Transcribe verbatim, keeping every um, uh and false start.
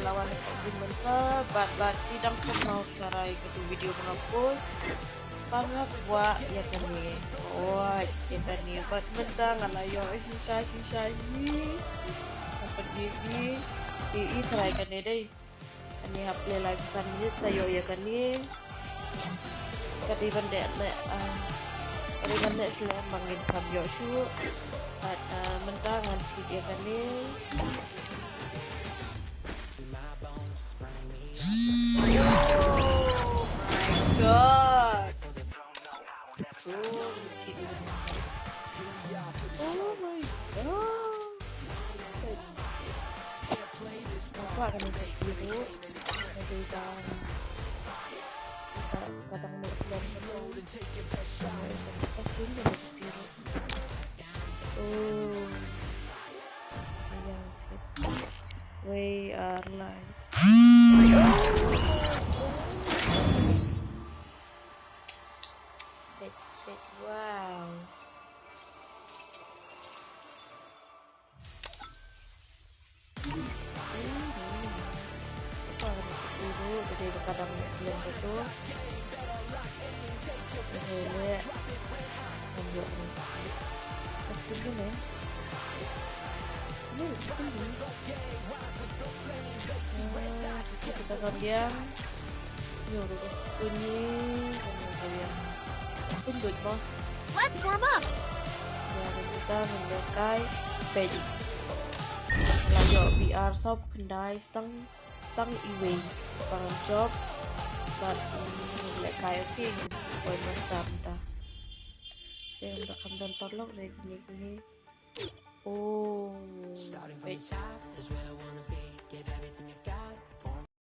Lawan ka jin mynta bad bad ti dang kumno sharai ka tu video ba nga post. Ba nga kwah ïa kane. Kwah ïa kane bad mynta nga la ïoh shisha shisha hi. Ka pynhit hi. I i try kane dei. Kane hap leh lai phew san minit sa ïoh ïa kane. Ka dei ban dei leh, ah, ka dei ban dei slem ba ngin pynïoh shuh. Bad, ah, mynta ngan thied ïa kane. Oh my God. So, oh my God. Nampak kan dia biru. Ada bang. Kadang ni belum. Pasti ni biru. Oh. Yang. We are live. Wait, wait, wow. Apa kena sepuluh, jadi kadang nak seleng betul. Biasa ni. Ambil ni. Mas pun ni. Ni pun ni. Ah, kita akan diam. Nyo ro ko skuni, nyo ko yang. Kun dut mo. Let's warm up. Ya, kita nyo kai pedi. La ïoh B R saw khyndai stang, stang iwei. Pang job. Bad nyo le kai, okay. Boy master ta. Saya untuk kamdan parlok dari kini kini. Oh, pedi.